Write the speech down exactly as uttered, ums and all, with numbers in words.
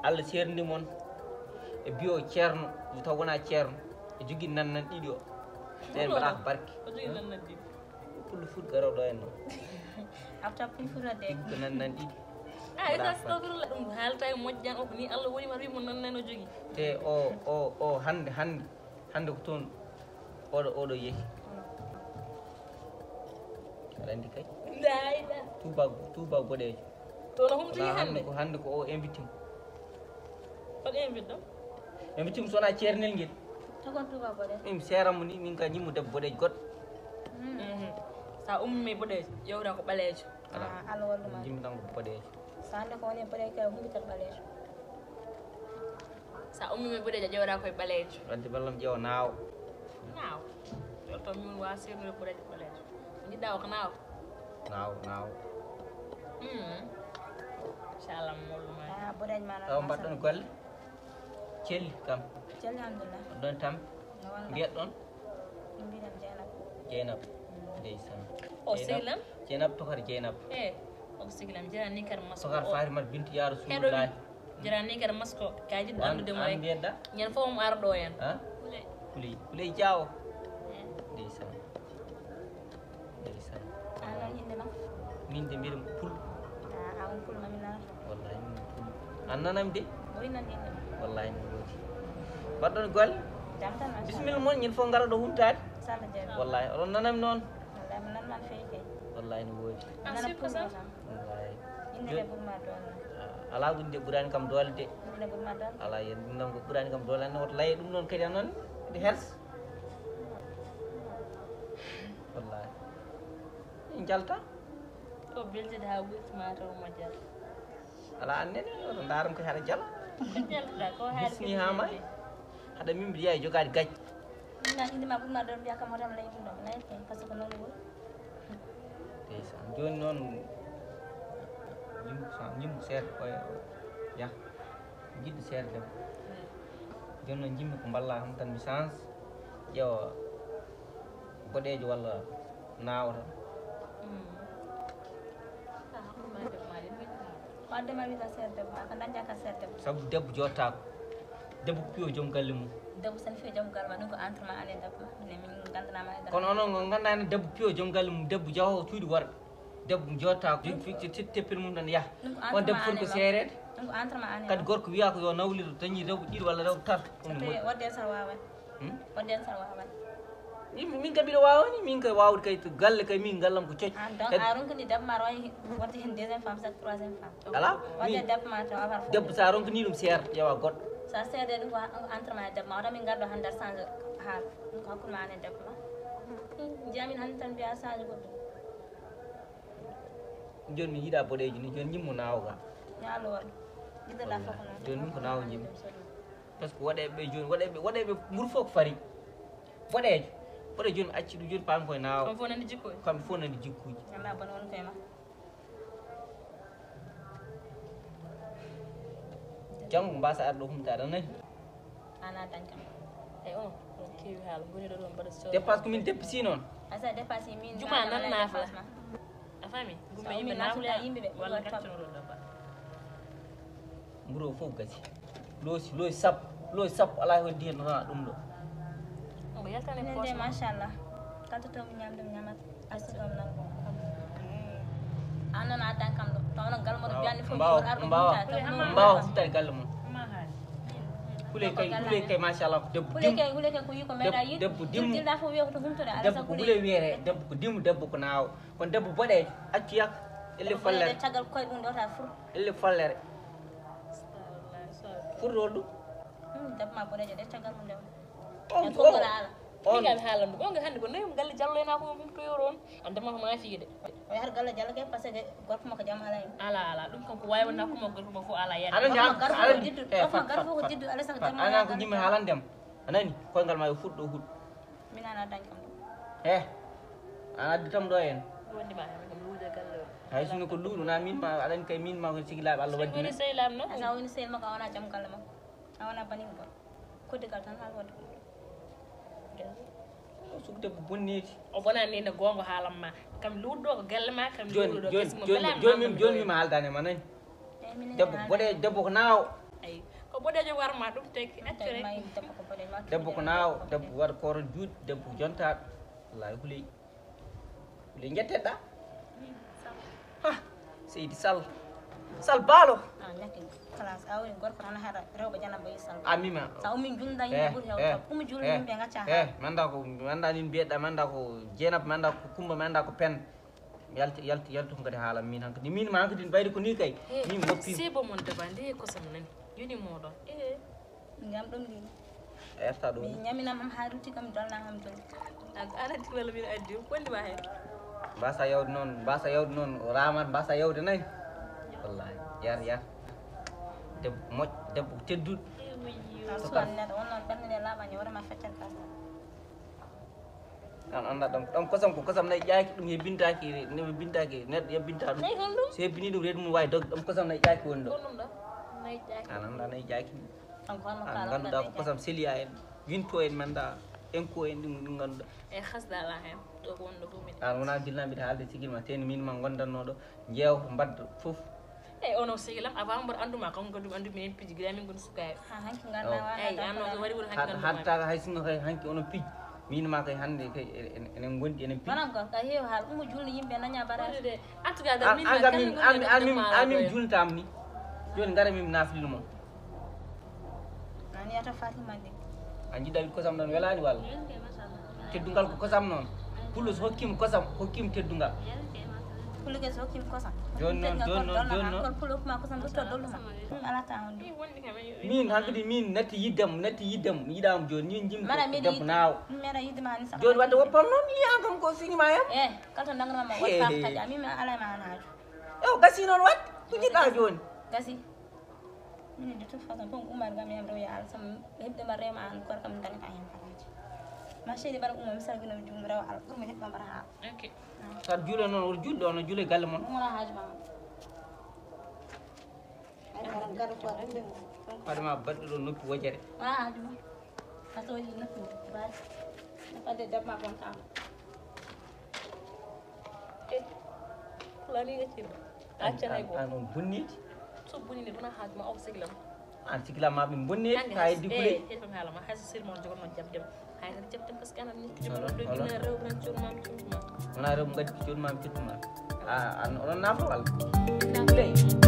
Allah seerndi mon e biyo ceerno, nde taw wonaa ceerno, e jogii nan nan ɗiɗi o. Ɓeen mbaɗaaka barke. O jogii nan nan ɗiɗi. Pullo fuɗ garo ɗo en noon. Afta pullo fuɗ de. Ko nan nan ɗiɗi. Ah, esa astagfirullah, ɗum haalta e moƴƴan o, ko ni Allah woni ma, wi mo nan nan o jogii. Te o, o, o, hannde, hannde, hannde ko toon oɗo, oɗo yehi. Aɗa anndi kay? Tuuba, tuuba boɗeejo. To no humti hannde? Ko hannde ko o invité mo. Ko invité ɗo? Invité mo so wonaa ceernel ngel. Togon tuuba boɗeejo. Min seeran mo ni, min ka ñimmo debbo boɗeejo goɗɗo. Mhm. Sa ummi boɗeejo, ƴewra ko ɓaleejo. Ala. Ah, Allah wallu ma. Jimmi tan ko boɗeejo. Sa hannde ko woni boɗeejo kay humbitat ɓaleejo. Sa ummi boɗeejo, ƴewra koye ɓaleejo. Wadde ballam ƴeewa naawo. Naawo. Yo to min wa seerude boɗeejo ɓaleejo. Jiɗɗa o ko naawo. Naawo, naawo. Hmm. Inchallah, mo wallu ma. Ah, boɗeejo ma. Awa mbaɗɗon golle? Celli kam. Celli, alhamdulillah. Ɗon tam. Mbiyat ɗon? Mbiɗen Jeynab. Jeynab. Ndeysaan. O Jeynab. Sehlam. Jeynab tokar Jeynab. Eh, o sehlam, jara ni kar masko. Tokar Fatima bintu ya Rasulullah. Jara ni kar masko. Kaji ɗanɗude mo rek. Mbiyat da? Ñan fof mo ara ɗo en. Ha? Kuley. Kuley. Kuley Jaawo. Eh. Ndeysaan. Ndeysaan. An noon innde ma? Min de mbiɗa pul. Ah, a on pul ma min nanata. Wallahi min pul. An nanam de? Ɓuri nan innde ma. Wallahi mi woodi. Mbaɗɗon golle? Jam tan, machallah. Bisimilla mon, ñin fof ngara ɗo humtaade. Samba Jeeri. Wallahi, oɗon nanam noon. Wallahi, mi nan man feewi kay. Wallahi no woodi. Mi nana pul ma tan. Wallahi. Innde de ɓuri ma doole. Ah, alaa ko innde ɓuraani kam doole de. Innde ɓuri ma doole. Alaa, yen ɗum noon ko ɓuraani kam doole, an woto laye ɗum noon kadi, an noon ɗi hersa. Wallahi. En jalta. Ko beltede haa wurti ma taw mo jal. Alaa, an nene, oto ndaaram ko haɗa jala. Ko jaltuɗa, ko haɗa bismi haa may. Haɗa min mbiɗa yaha jogaade gaj. Min nan inde ma ɓuri ma ɗon mbiya kam o tan lay ɗum ɗo. Lay kay, par ce que noon woni. Ndeysaan. Jooni noon, ñim-, ñimmo seeɗa, koye, yah. Jiɗɗo seeɗa debbo. Jooni noon, njimmi ko mballa kam tan mi change, ƴeewa boɗeejo walla naawo tan. Mm. Ah, ɗum ma debbo ma de, mi yiɗi mo. Wadde ma wiɗa seeɗa debbo ma, ko dañƴa ka seeɗa debbo? Sabu debbo jottaako. Debbo ko piyo joom galle mum. Debbo sen fiyo joom galle ma, ɗum ko entre ma an e debbo ma. Minen min nganndanaa ma e debbo. Kono onon on nganndaa ne debbo piyo joom galle mum, debbo jahoowo cuuɗi worɓe. Debbo jottaako, jogi fi-, te-, te-, teppel mum tan yaha. Ɗum ko on debbo entre ma foti ko an e seereede. Ɗum ko entre ma an e kadi gorko wiyaa ko yo nawlir dañi rewɓe ɗiɗi walla rewɓe tato. Ɗum ne moƴƴi. Wadde sa waawat. Hmm? Wadde sa waawat. Min, min kam mbiɗo waawa ni, min kay waawde kay to galle kay, min ngallam ko cocco. Ah, donc kadi a ronkini debbo ma, a ronkii wonde heen deuxième femme, chaque troisième femme. Alaa. Wadde min debbo ma taw affaire fof. Debbo sa ronkini ɗum seer, ƴeewa goɗɗo. Sa seede ɗum ko entre ma e debbo ma, wata min ngardo hannde aɗa change haala. Ɗum ko hakkunde ma an e debbo ma. Njiya min hannde tan mbiya change goɗɗum. Jooni mi yiɗa boɗeejo ni, jooni ñimmo naawo ga. Ñaalo waɗi. Jiɗɗo la fof ko noon. Jooni min ko naawo ñimmo. Par ce que waɗeeɓe ɓe jooni, waɗeeɓe, waɗeeɓe mburu fof ko fari. Boɗeejo. Boɗeejo jooni mi acci ɗum, jooni paami koye naawo. Kamɓe fof nani jikkuuji. Kamɓe fof nani jikkuuji. Alaa bono woni koye ma. Janngo mbasa arɗo humtaade, a nani? Ana dañ kam. Ay on, on keewi haala. Ngoni ɗo ɗon mbaɗa sooda. Dépasse ko min deppisii noon. Asa dépasse min. Juma nan naafla. A faami? Gumme yimɓe naafla yimɓe ɓe walla gaccuno ɗo ɗo ba. Mburu o fof gasi. Loosi, loosi sappo, loosi sappo alaa ko heddi heen, ɗum ɗo. Omo yaltani poche. Machallah. Kala to mi ñamde mi ñamata. Arsigam nan ko. An noon a addan kam ɗo. Taw noon galmo ɗo biyani fof mbaawa, mbaawa, mbaawa huttade galle mum. Kuley kay, kuley kay, machallah, ko debbo dimmo. Kuley kay, kuley kay ko yii ko meeɗa yiide. Debbo dimmo. Dilɗa fof wiya ko to humtude, ala sago kuley wiyete, debbo ko dimmo, debbo ko naawo. Kono debbo boɗeejo, accu yak. Elle follere. Caggal koye ɗum ɗo ta fur. Elle follere. Fur ɗo ɗum. Hmm, debbo ma boɗeejo de, caggal mum de. On, on, on. Min kam haalan ɗum. On hannde ko nayi mo galle Jallo en haa ko mum to yoro on. An debbo ma ko maa fiide. O yahata galle Jallo kay, par ce que gorko makko jam alaa hen. Ala, ala. Ɗum kam ko waawi wonde hakkunde makko gorko makko fof ala yiyata. Aɗa jaa, gorko makko garɗo fof ko jiddu, eh, gorko makko garɗo fof ko jiddu, alaa sago debbo ma. Aɗa ko jimmi haalan dem. A nani? Koyngal ma yo fuɗɗo huɗo. Min an a dañ kam ɗum. Eh. An addi tam ɗo en. Wonde ma heen kam luude galle o. Hay sinno ko luuɗo na min ma aɗa anndi kay min ma ko sigi laaɓi Allah waddi. Woni sehil am noon. Asa woni sehil makko a wona jam galle makko. A wona bani ko. Koddigal tan haa waɗi ɗum. Suku debbo bonneeji. O bonani ne goonga haalan ma. Kam luuɗo ko galle ma, kam luuɗo gasi mo. Jooni, jooni, jooni, jooni mi haaldaani ma nani. Eh, Debbo ko boɗeejo, debbo ko naawo. Ay, ko boɗeejo warma ɗum tagi accu rek. Debbo ko naawo, debbo waɗa kooro juuɗe, debbo ko jontaaɗo. Wallaahi huley. Huley njetteɗa. Ha, seydi Sall. Sall baalo. Classe a woni gorko tan haɗa rewɓe janaba yi sal. Amima. Sa ummi julda yimɓe ɓuri hewta. Ummi julda yimɓe ngacca ha. Eh, manda ko manda nin mbiyeɗa manda ko Jenab manda ko Kumba manda ko Pen. Yalti yalti yaltu ko kadi haalam min hankadi min ma hankadi mbayri ko ni kay. Min moppi. Sebo mon daba nde kosam nani. Yoni moɗon. Eh. Ngam ɗum ɗin. Erta ɗum. Min ñaminam am haa rutti kam dolna am ɗum. An arati wala min addi ko ndi ma hen. Mbasa yawde noon mbasa yawde noon o ramat mbasa yawde nayi. Wallahi yar yar. Debbo moƴƴo debbo tedduɗo. Suwan neɗɗo won noon ɓernde nde laaɓani wonama feccere kasa. An annda ɗon ɗon kosam ko kosam nayi ƴaaki ɗum hebbintaaki ne hebbintaaki neɗɗo hebbinta ɗum so hebbini ɗum reedu mum wawi dogde ɗon kosam nayi ƴaaki woni ɗo an annda nayi ƴaaki an ganduɗa ko kosam seliya en winto en manda enko en ɗum ɗum ganduɗa e hasda ala hen ɗo ko wonɗo fof mbiɗa an wona gilna mbiɗa haalde sigil ma teni min ma gondannoɗo jeew mbadda fof Eyi, ono sehil am, avant mboɗo annduma kam, ko ɗum anndumi en piiji gila min ngoni sukaaɓe. Ha hanki ngannda wala. Eyi, an noon wari woni hanki nganndu. Hatta hay sinno kay hanki ono piiji. Min ma kay hannde kay enen ngondi enen piiji. Manan ko ka heewi haal umu julni yimɓe daña baraaji. En tout cas dal min ma kala min an min an min julntam ni. Joni ngara min naflino mon. An yata Fatima de. A jiɗɗa wiɗ kosam ɗon welani walla? Teddungal ko kosam noon. Pullo so hokkima kosam hokkima teddungal. Pullo ke so hokkima kosam. Joni noon joni noon joni noon. Pullo hokkima kosam ɗum to dollu ma. Ɗum ala ta on. Min hankadi min natti yiddam natti yiddam yiɗam joni min jimmi debbo nawo. Mera yidde ma ni sama. Joni wadde woppam noon yiyan kam ko sigi ma yam. Eh, kala to nangrama woppam kadi amin mi ala ma an haaju. Ew gasi noon wadde ko jiɗɗa joni. Gasi. Minen de toute façon fof ko umar gam yam rew yo allah sam heɓde mbar rewma an koto kam dañata hen fataji ma chéri mbaɗa umma mi salmina mi juum rewa allah ɓurmi heɓɗo mbaɗa ha ok sa juule noon woto juulɗo ono juule galle moon wona haaju ma ay mbaɗa gado ko waɗa ɗum waɗama baɗɗo ɗo noppi wojere wona haaju ma a soodi noppi baɗi fadde debma bontama Pulaar ni ngacciima. Accanay go. An on bonniti. So bonnini wona haaju ma o sigilam. An sigilam ma ɓe bonniti ka heddi kuley. Heddi hala ma hay so sirma on jogono jabdem. Hay tan jabdem parce que anan ni jumma do gina rew ran jurma jurma. Wona rew ngadi jurma jurma. A an on nafo wal. Kuley.